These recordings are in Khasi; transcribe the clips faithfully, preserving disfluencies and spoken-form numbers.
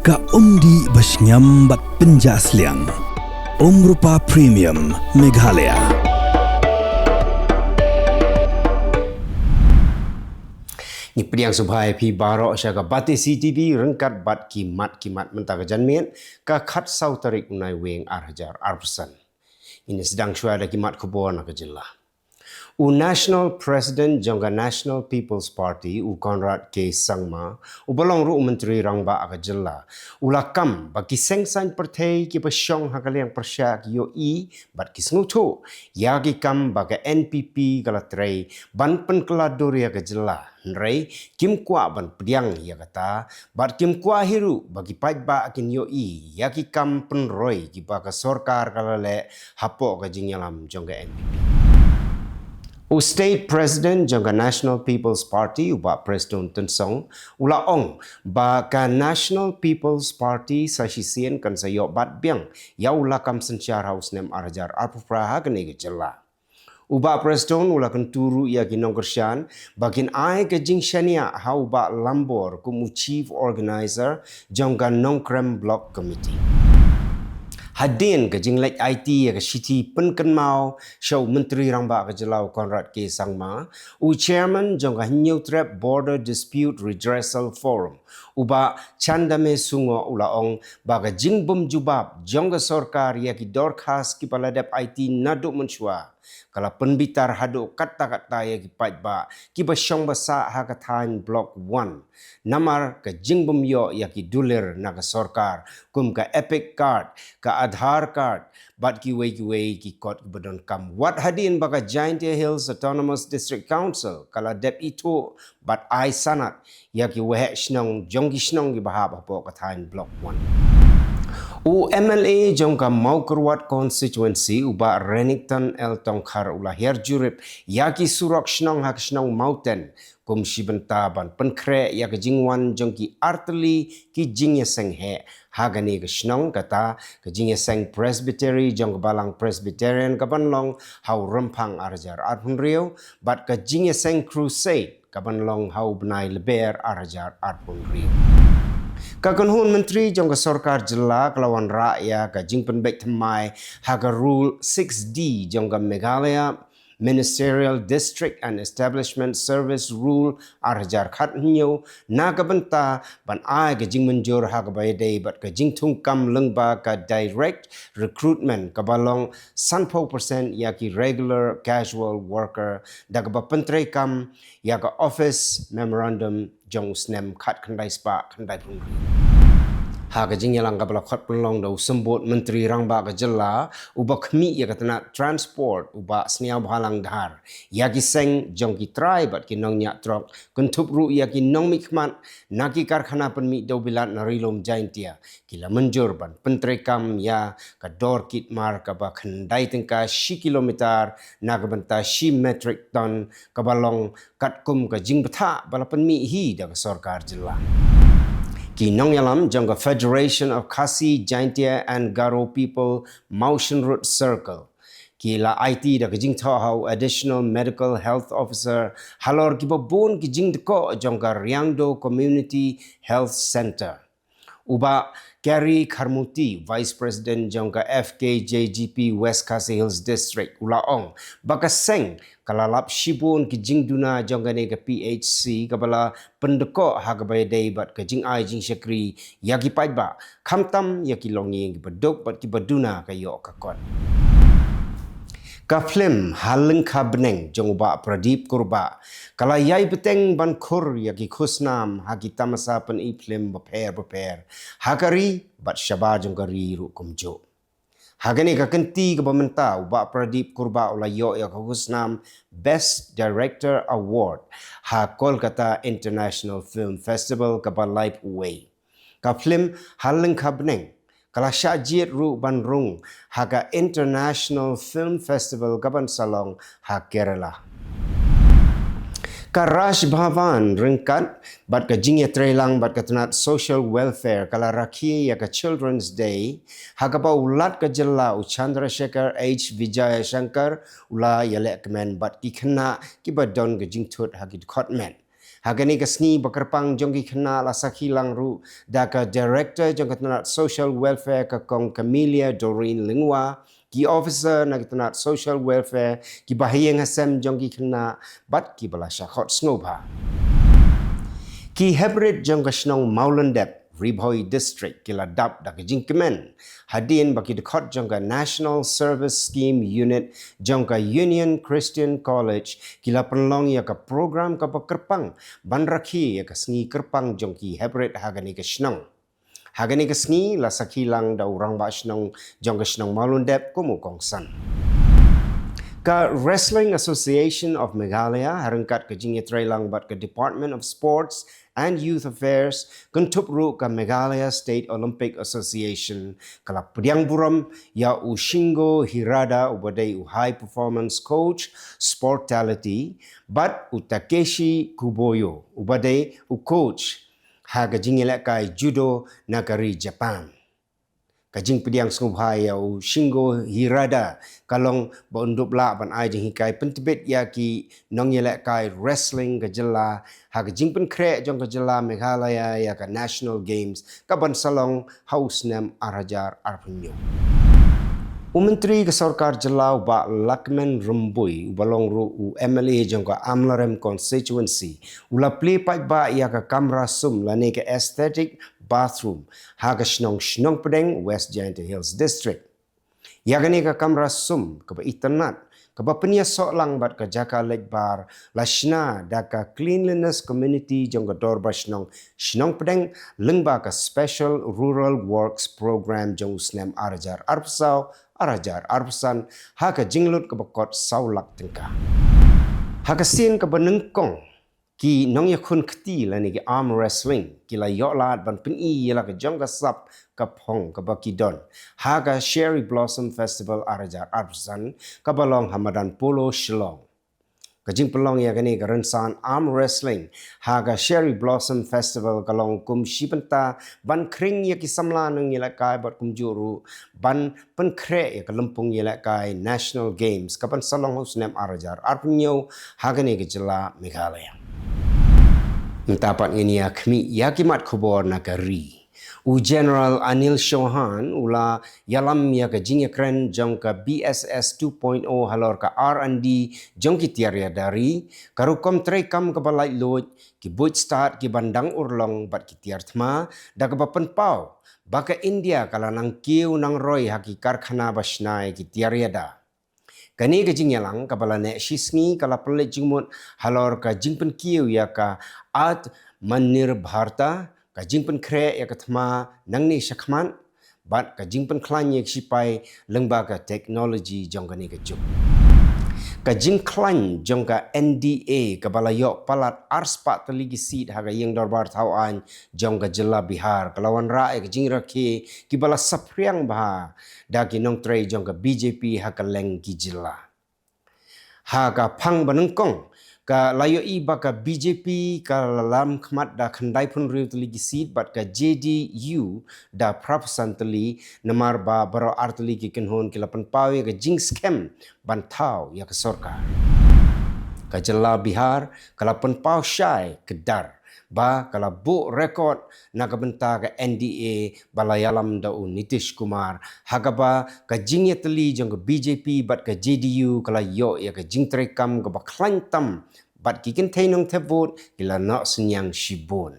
Ka umdih ba shngiam bad pynjah sliang. Umrupa Premium Meghalaya. Ngi pdiang sngewbha ïa phi baroh sha ka Batesi TV ryngkat bad ki mat ki mat mynta ka janmiet ka khatsaw tarik u Naiwieng ar hajar arphew san. Ngin ïa sdang shuwa da ki mat khubor na ka jylla. U National President jong ka National People's Party, u Conrad K Sangma, uba long ruh u Myntri Rangbah ka jylla, u la kam ba ki seng saiñ pyrthei kiba shong ha ka liang pyrshah ki ïohi bad ki sngewthuh ïa ki kam ba ka NPP ka la trei ban pynkylla dur ïa ka jylla. Hynrei kim kwah ban pdiang ïa kata, bad kim kwah hi ruh ba ki paidbah kin ïohi ïa ki kam pynroi kiba ka sorkar ka la leh hapoh ka jingïalam jong ka NPP. U State President jong ka National People's Party, u Bah Prestone Tynsong, u la ong ba ka National People's Party sa shisien kan sa ïoh bat biang ïa u lakam synshar ha u snem ar hajar arphew phra ha kane ka jylla. U Bah Prestone u la kyntu ruh ïa ki nongkyrshan ba kin ai ka jingshaniah ha u Bah Lambor kum u Chief Organizer jong ka Nongkrem Block Committee. Hadien ka jingleit aiti ïa ka shithi pynkynmaw sha u Myntri Rangbah ka jylla u Conrad K Sangma, u Chairman jong ka Hynñiewtrep Border Dispute Redressal Forum, u Bah Chandame Sungoh, u la ong ba ka jingbymjubab jong ka sorkar ïa ki dorkhas kiba la dep aiti naduh mynshuwa ka la pynbitar haduh katta katta ïa ki paidbah kiba shong ba sah ha ka thaiñ Block One, namar ka jingbymïoh ïa ki dulir na ka sorkar kum ka EPIC card, ka Aadhaar card bad kiwei kiwei ki kot kiba donkam. Wat hadien ba ka Jaintia Hills Autonomous District Council ka la dep ithuh bad ai sanad ïa ki waheh shnong jong ki shnong kiba hap hapoh ka thaiñ Block One. U MLA jong ka Mawkyrwat Constituency, u Bah Renikton L Tongkhar, u la hiar jurip ïa ki surok shnong ha ka shnong Mawten kum shi bynta ban pynkhreh ïa ka jingwan jong ki artylli ki jingïaseng heh ha kane ka shnong, kata ka jingïaseng Presbytery jong ka Balang Presbyterian kaban long ha u Rymphang ar hajar arphew hynriew bad ka jingïaseng Crusade kaban long ha u bnai Lber ar hajar arphew hynriew. Ka kynhun myntri jong ka sorkar jylla ka la wanrah ïa ka jingpynbeit thymmai ha ka Rule six D jong ka Meghalaya Ministerial District and Establishment Service Rule ar hajar khathynñiew na ka bynta ban ai ka jingmynjur ha kaba ïadei bad ka jingthung kam lyngba ka direct recruitment kaba long sanphew percent ïa ki regular casual worker da kaba pyntreikam ïa ka Office Memorandum jong u snem khatkhyndai spah khyndaiphew hynriew. Ha ka jingïalang kaba la khot pynlong da u Symbud Myntri Rangbah ka jylla, uba khmih ïa ka tnat Transport, u Bah Sniawbhalang Dhar, ïa ki seng jong ki trai bad ki nongñiah trok, kynthup ruh ïa ki nongmihkhmat na ki karkhana pynmih dewbilat na Ri Lum Jaintia, ki la mynjur ban pyntreikam ïa ka dor kit mar kaba khyndai tyngka shi kilometer na ka bynta shi metric ton, kaba long katkum ka jingbthah ba la pynmih hi da ka sorkar jylla. Ki nongïalam jong ka Federation of Khasi Jaintia and Garo People Mawshynrut Circle ki la aiti da ka jingthoh ha u Additional Medical Health Officer halor kiba bun ki jingdkoh jong ka Riangdo Community Health Centre. U Bah Kerry Kharmuti, Vice President jong ka FKJGP West Khasi Hills District, u la ong ba ka seng ka la lap shibun ki jingduna jong kane ka PHC kaba la pyndkoh ha kaba ïadei bad ka jingai jingshakri ïa ki paidbah, khamtam ïa ki longïing kiba duk bad kiba duna ka ïoh ka kot. Ka phlim Ha Lyngkha Bneng jong u Bah Pradip Kurbah ka la ïai bteng ban khur ïa ki khusnam ha ki tamasa pyni phlim bapher bapher ha ka ri bad shabar jong ka ri ruh kumjuh. Ha kane ka kynti kaba mynta u Bah Pradip Kurbah u la ïoh ïa ka khusnam Best Director Award ha Kolkata International Film Festival kaba laiphew wei. Ka phlim Ha Lyngkha Bneng ka la shah jied ruh ban rung ha ka International Film Festival kaban sa long ha Kerala. Ka Raj Bhavan ryngkat bad ka jingïatreilang bad ka tnat Social Welfare ka la rakhe ïa ka Children's Day ha kaba u Lat ka jylla u Chandrasekhar H Vijayashankar u la ïalehkmen bad ki khynnah kiba don ka jingthut ha ki dkhot met. Ha kane ka sngi ba kyrpang jong ki khynnah la sakhi lang ruh da ka Director jong ka tnat Social Welfare ka Kong Camelia Doreen Lyngwa, ki officer na ka tnat Social Welfare, ki bahaïing hasem jong ki khynnah bad ki ba la shah khot sngewbha. Ki heprit jong ka shnong Mawlyndep, Ri Bhoi District, ki la dap da ka jingkmen hadien ba ki dkhot jong ka National Service Scheme Unit jong ka Union Christian College ki la pynlong ïa ka program kaba kyrpang ban rakhe ïa ka sngi kyrpang jong ki heprit ha kane ka shnong. Ha kane ka sngi la sakhi lang da u rangbah shnong jong ka shnong Mawlyndep kum u kongsan. Ka Wrestling Association of Meghalaya, ha ryngkat ka jingïatreilang bad ka Department of Sports and Youth Affairs, kynthup ruh ka Meghalaya State Olympic Association, ka la pdiang burom ïa u Shingo Hirada, uba dei u High Performance Coach Sportality, bad u Takeshi Kuboyo, uba dei u coach ha ka jingïalehkai judo na ka ri Japan. Ka jingpdiang sngewbha ïa u Shingo Hirada ka long ba un dup lah ban ai jinghikai pyntbit ïa ki nongïalehkai wrestling ka jylla ha ka jingpynkhreh jong ka jylla Meghalaya ïa ka National Games kaban sa long ha u snem ar hajar arphew hynñiew. U Myntri ka Sorkar Jylla u Bah Lahkmen Rymbui, uba long ruh u M L A jong ka Amlarem Constituency, u la plie paidbah ïa ka kamra sum lane ka aesthetic bathroom ha ka shnong Shnongpdeng, West Jaintia Hills District. Ïa kane ka kamra sum kaba itynnad, kaba pynïasoh lang bad ka jaka leit bar, la shna da ka Cleanliness Committee jong ka Dorbar Shnong Shnongpdeng lyngba ka Special Rural Works Program jong u snem ar hajar arphew saw ar hajar arphew san, ha ka jinglut kaba kot saw lak tyngka. Ha ka sien kaba nyngkong, ki nongïakhun kti lane ki arm wrestling ki la ïoh lad ban pyni ïa la ka jong ka sap ka phong kaba ki don ha ka Cherry Blossom Festival ar hajar arphew san, kaba long ha madan Polo Shillong. Ka jingpynlong ïa kane ka rynsan arm wrestling ha ka Cherry Blossom Festival ka long kum shi bynta ban khring ïa ki samla nongïalehkai bad kumjuh ruh ban pynkhreh ïa ka lympung ïalehkai National Games kaban sa long ha u snem ar hajar arphew hynñiew ha kane ka jylla Meghalaya. Mynta pat ngin ïa khmih ïa ki mat khubor na ka ri. U General Anil Chauhan u la ïalam ïa ka jingïakren jong ka B S S two point oh halor ka R and D jong ki tiar ïada ri, ka rukom treikam kaba laitluid, ki buit stad kiban dang urlong bad ki tiar thma, da kaba pynpaw ba ka India ka la nang kiew nang roi ha ki karkhana ba shna ïa ki tiar ïada. Kane ka jingïalang kaba la neh shi sngi ka la pynleit jingmut halor ka jingpynkiew ïa ka Atmanirbharta, ka jingpynkhreh ïa ka thma nangne shakhmat, bad ka jingpynkhlaiñ ïa ki shipai lyngba ka technology jong kane ka juk. Ka jingkhlaiñ jong ka N D A kaba la ïoh palat ar spah tylli ki seat ha ka ïing dorbar thaw aiñ jong ka jylla Bihar ka la wanrah ïa ka jingrakhe kiba la saphriang bha da ki nongtrei jong ka B J P ha kylleng ki jylla. Ha ka phang ba nyngkong, ka la ïohi ba ka B J P ka la lam khmat da khyndaiphew hynriew tylli ki seat bad ka J D U da phraphew san tylli, namar ba baroh ar tylli ki kynhun ki la pynpaw ïa ka jingskhem ban thaw ïa ka sorkar. Ka jylla Bihar ka la pynpaw shai kdar ba ka la buh rekod na ka bynta ka N D A ba la ïalam da u Nitish Kumar, ha kaba ka jingïatylli jong ka B J P bad ka J D U ka la ïoh ïa ka jingtreikam kaba khlaiñ tam, bad ki kynthei nongthep vote ki la noh synñiang shibun.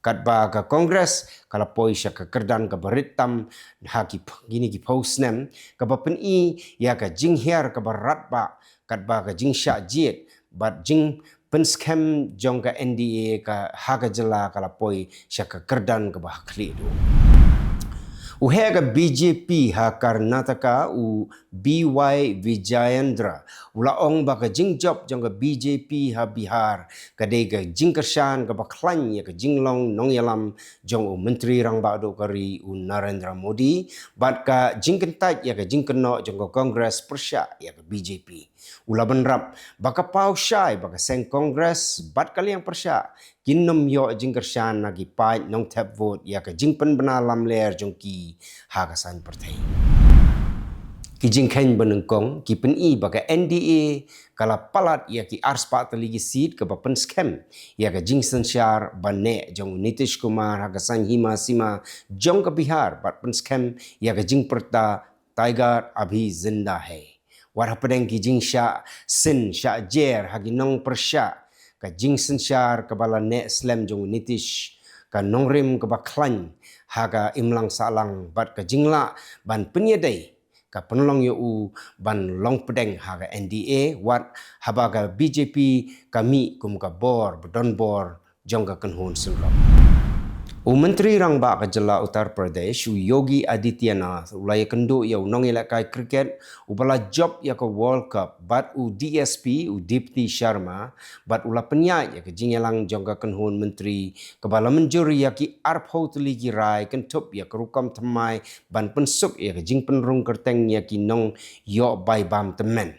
Katba ka Congress ka la poi sha ka kyrdan kaba rit tam ha ki ph-, kine ki phew snem, kaba pyni ïa ka jinghiar kaba radbah, katba ka jingshah jied bad jingpynskhem jong ka N D A ka ha ka jylla ka la poi sha ka kyrdan kaba ha khlieh duh. U heh ka B J P ha Karnataka, u B Y Vijayendra, u la ong ba ka jingjop jong ka B J P ha Bihar ka dei ka jingkyrshan kaba khlaiñ ïa ka jinglong nongïalam jong u Myntri Rangbah Duh ka ri, u Narendra Modi, bad ka jingkyntait ïa ka jingkynnoh jong ka Congress pyrshah ïa ka B J P. U la bynrap ba ka paw shai ba ka seng Congress bad ka liang pyrshah kin nym ïoh jingkyrshan na ki paid nongthep vote ïa ka jingpynbna lamler jong ki ha ka saiñ pyrthei. Ki jingkheiñ ba nyngkong ki pyni ba ka N D A ka la palat ïa ki arspah tylli ki seat kaba pynskhem ïa ka jingsynshar ba neh jong u Nitish Kumar ha ka saiñ hima sima jong ka Bihar bad pynskhem ïa ka jingpyrta Tiger Abhi Zinda Hai. Wat hapdeng ki jingshah sien shah jer ha ki nongpyrshah ka jingsynshar kaba la neh slem jong u Nitish, ka nongrim kaba khlaiñ ha ka imlang sahlang bad ka jinglah ban pynïadei ka pynlong ïa u ban long pdeng ha ka N D A wat haba ka B J P ka mih kum ka bor ba don bor jong ka kynhun syndon. U Myntri Rangbah ka jylla Uttar Pradesh, u Yogi Adityanath, u la ïakynduh ïa u nongïalehkai cricket uba la jop ïa ka World Cup bad u D S P, u Dipti Sharma, bad u la pynïaid ïa ka jingïalang jong ka kynhun myntri kaba la mynjur ïa ki arphew tylli ki rai kynthup ïa ka rukom thymmai ban pynsuk ïa ka jingpynrung kyrteng ïa ki nongïoh bai bam tymmen.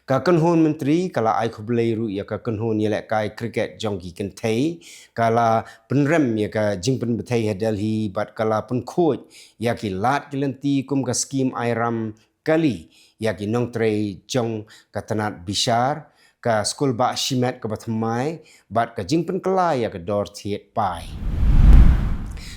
Ka kynhun myntri ka la ai khublei ruh ïa ka kynhun ïalehkai cricket jong ki kynthei, ka la pynrem ïa ka jingpynbthei ha Delhi bad ka la pynkhuid ïa ki lad ki lynti kum ka skhim Airam Kali ïa ki nongtrei jong ka tnat bishar, ka skul bah shimet kaba thymmai bad ka jingpynkylla ïa ka dor thied pai.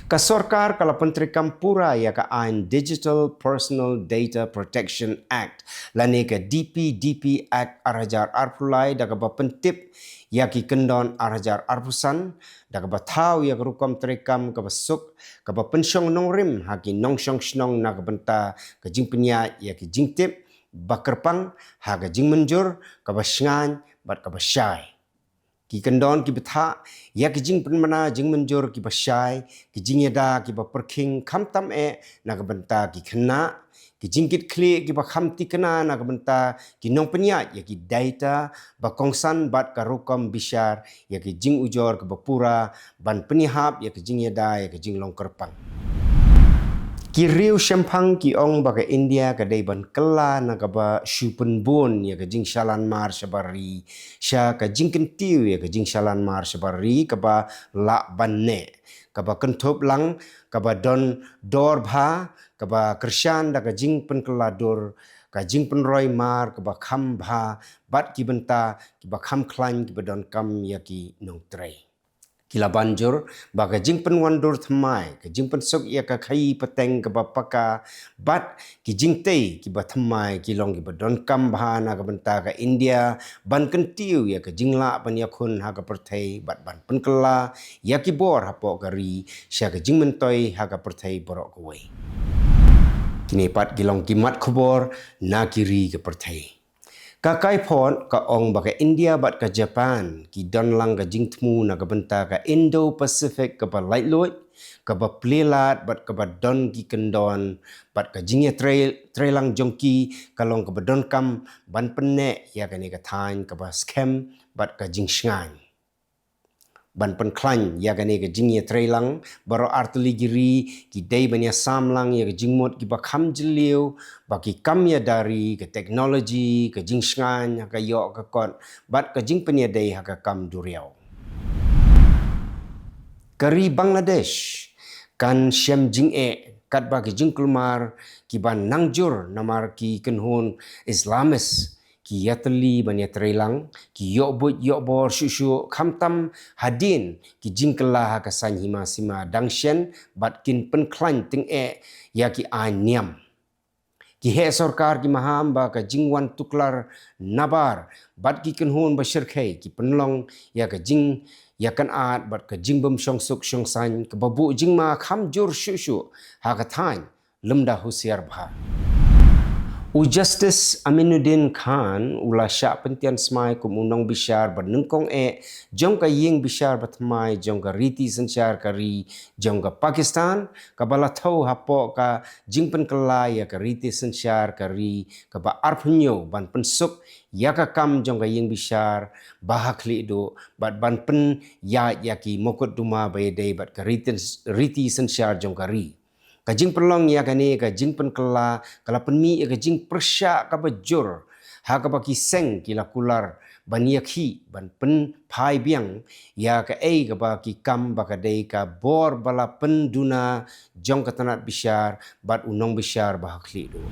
Ka sorkar ka la pyntreikam pura ïa ka aiñ Digital Personal Data Protection Act lane ka D P D P Act ar hajar arphew lai da kaba pyntip ïa ki kyndon ar hajar arphew san da kaba thaw ïa ka rukom treikam kaba suk kaba pynshong nongrim ha ki nongshong shnong na ka bynta ka jingpynïaid ïa ki jingtip ba kyrpang ha ka jingmynjur kaba shngaiñ bad kaba shai. Ki kyndon kiba thah ïa ki jingpynbna jingmynjur kiba shai, ki jingïada kiba pyrkhing khamtam eh na ka bynta ki khynnah, ki jingkitkhlieh kiba kham thikna na ka bynta ki nongpynïaid ïa ki data ba kongsan bad ka rukom bishar ïa ki jingujor kaba pura ban pynïahap ïa ki jingïada ïa ki jinglong kyrpang. Ki riew shemphang ki ong ba ka India ka dei ban kylla na kaba shu pynbun ïa ka jingshalan mar shabar ri sha ka jingkyntiew ïa ka jingshalan mar shabar ri kaba lah ban neh, kaba kynthup lang kaba don dor bha, kaba kyrshan da ka jingpynkylla dur, ka jingpynroi mar kaba kham bha bad ki bynta kiba kham khlaiñ kiba donkam ïa ki nongtrei. Ki la ban jur ba ka jingpynwandur thymmai, ka jingpynsuk ïa ka khaïi pateng kaba paka bad ki jingtei kiba thymmai ki long kiba donkam bha na ka bynta ka India ban kyntiew ïa ka jinglah ban ïakhun ha ka pyrthei bad ban pynkylla ïa ki bor hapoh ka ri sha ka jingmyntoi ha ka pyrthei baroh kawei. Kine pat ki long ki mat khubor na ki ri ka pyrthei. Ka Kaiphod ka ong ba ka India bad ka Japan ki don lang ka jingthmu na ka bynta ka Indo-Pacific kaba laitluid, kaba plie lad bad kaba don ki kyndon bad ka jingïatreilang jong ki ka long kaba donkam ban pynneh ïa kane ka thaiñ kaba skhem bad ka jingshngaiñ. Ban pynkhlaiñ ïa kane ka jingïatreilang, baroh artylli ki ri ki dei ban ïasam lang ïa ka jingmut kiba kham jylliew ba ki kam ïada ri, ka teknoloji, ka jingshngaiñ ha ka ïoh ka kot bad ka jingpynïadei ha ka kam duriaw. Ka ri Bangladesh kan shem jingeh katba ki jingkulmar kiba nang jur namar ki kynhun Islamist ki ïatylli ban ïatreilang, ki ïoh buit ïoh bor shuh shuh khamtam hadien ki jingkylla ha ka saiñ hima sima dang shen bad kin pynkhlaiñ tyngeh ïa ki aiñ niam. Ki heh sorkar ki maham ba ka jingwan tuklar nabar bad ki kynhun ba shyrkhei ki pynlong ïa ka jingïakynad bad ka jingbym shongsuk shongsaiñ kaba buh jingma kham jur shuh shuh ha ka thaiñ lymda husiar bha. U Justice Aminuddin Khan u la shah pyntian smai kum u nongbishar ba nyngkong eh jong ka ïing bishar ba thymmai jong ka riti synshar ka ri jong ka Pakistan, kaba la thew hapoh ka jingpynkylla ïa ka riti synshar ka ri kaba arphew hynñiew ban pynsuk ïa ka kam jong ka ïing bishar ba ha khlieh duh bad ban pynïaid ïa ki mukotduma ba ïadei bad ka riti, riti synshar jong ka ri. Ka jingpynlong ïa kane ka jingpynkylla ka la pynmih ïa ka jingpyrshah kaba jur ha kaba ki seng ki la kular ban ïakhih ban pynphai biang ïa kaei kaba ki kam ba ka dei ka bor ba la pynduna jong ka tnat bishar bad u nongbishar ba ha khlieh duh.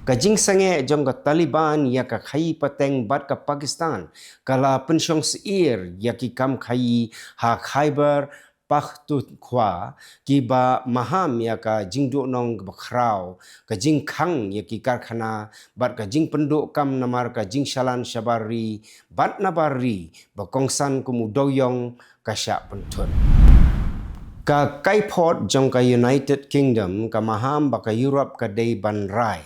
Ka jingsangeh jong ka Taliban ïa ka khaïi pateng bad ka Pakistan ka la pynshong syier ïa ki kam khaïi ha Khyber Pakhtunkhwa, kiba maham ïa ka jingduhnong kaba khraw, ka jingkhang ïa ki karkhana bad ka jingpynduh kam namar ka jingshalan shabar ri bad nabar ri ba kongsan kum u dewiong ka shah pynthut. Ka kaipor jong ka United Kingdom ka maham ba ka Europe ka dei ban rai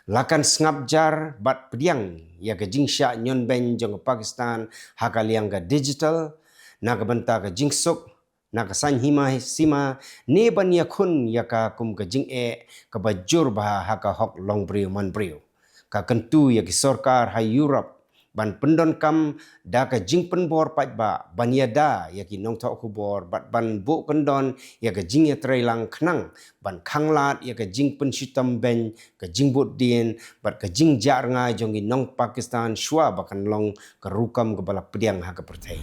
la kan sngap jar bad pdiang ïa ka jingshah ñion beiñ jong ka Pakistan ha ka liang ka digital, na ka bynta ka jingsuk na ka saiñ hima sima, ne ban ïakhun ïa ka kum ka jingeh kaba jur bha ha ka hok longbriew manbriew. Ka kyntu ïa ki sorkar ha Europe ban pyndonkam da ka jingpynbor paidbah, ban ïada ïa ki nongthoh khubor bad ban buh kyndon ïa ka jingïatreilang khnang ban khanglad ïa ka jingpynshitom beiñ, ka jingbud dien bad ka jingjah rngai jong ki nong Pakistan shuwa ba kan long ka rukom kaba la pdiang ha ka pyrthei.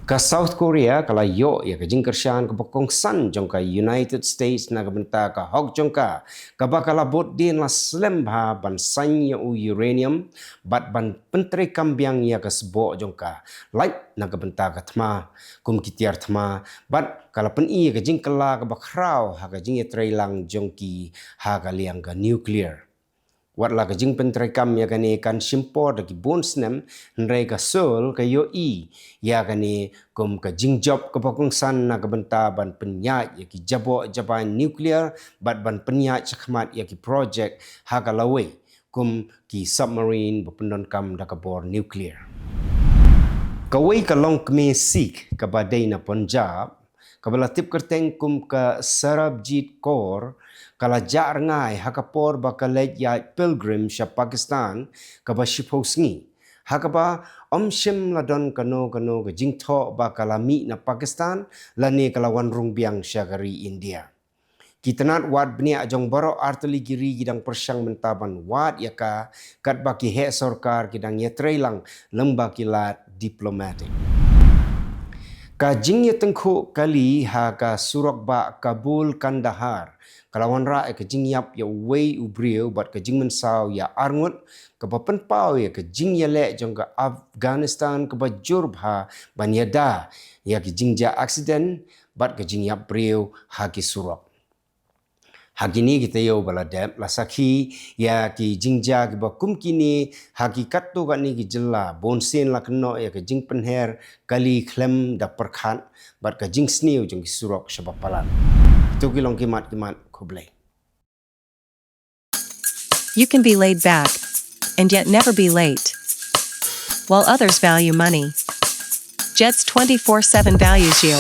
Ka South Korea ka la ïoh ïa ka jingkyrshan kaba kongsan jong ka United States na ka bynta ka hok jong ka, kaba ka la bud dien la slem bha ban saiñ ïa u uranium bad ban pyntreikam biang ïa ka sboh jong ka, lait na ka bynta ka thma kum ki tiar thma, bad ka la pyni ïa ka jingkylla kaba khraw ha ka jingïatreilang jong ki ha ka liang ka nuclear. Wat la ka jingpyntreikam ïa kane kan shim por da ki bun snem, hynrei ka Seoul ka ïohi ïa kane kum ka jingjop kaba kongsan na ka bynta ban pynïaid ïa ki jaboh jabain nuclear bad ban pynïaid shakhmat ïa ki projek ha ka lawei kum ki submarine ba pyndonkam da ka bor nuclear. Kawei ka longkmie Sikh kaba dei na Punjab, kaba la tip kyrteng kum ka Sarabjit Kaur, ka la jah rngai ha ka por ba ka leit ïaid pilgrim sha Pakistan kaba shiphew sngi, ha kaba ym shym la don kano kano ka jingthoh ba ka la mih na Pakistan lane ka la wan rung biang sha ka ri India. Ki tnat wad bniah jong baroh artylli ki ri ki dang pyrshang mynta ban wad ïa ka, katba ki heh sorkar ki dang ïatreilang lyngba ki lad diplomatic. Ka jingïatyngkhuh kali ha ka surok bah Kabul Kandahar ka la wanrah ïa ka jingïap ïa uwei u briew bad ka jingmynsaw ïa arngut, kaba pynpaw ïa ka jingïaleh jong ka Afghanistan kaba jur bha ban ïada ïa ka jingjia aksiden bad ka jingïap briew ha ki surok. Ha kine ki taïew ba la dep, la sakhi ïa ki jingjia kiba kum kine ha ki katto katne ki jylla. Bunsien la kynnoh ïa ka jingpynher kali khlem da pyrkhat bad ka jingsniew jong ki surok shaba palat. Kito ki long ki mat ki mat, khublei. You can be laid back and yet never be late. While others value money, Jets twenty-four seven values you.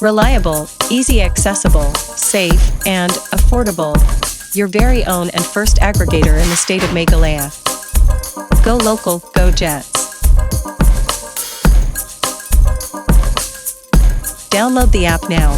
Reliable, easy accessible, safe, and affordable. Your very own and first aggregator in the state of Meghalaya. Go local, go Jets. Download the app now.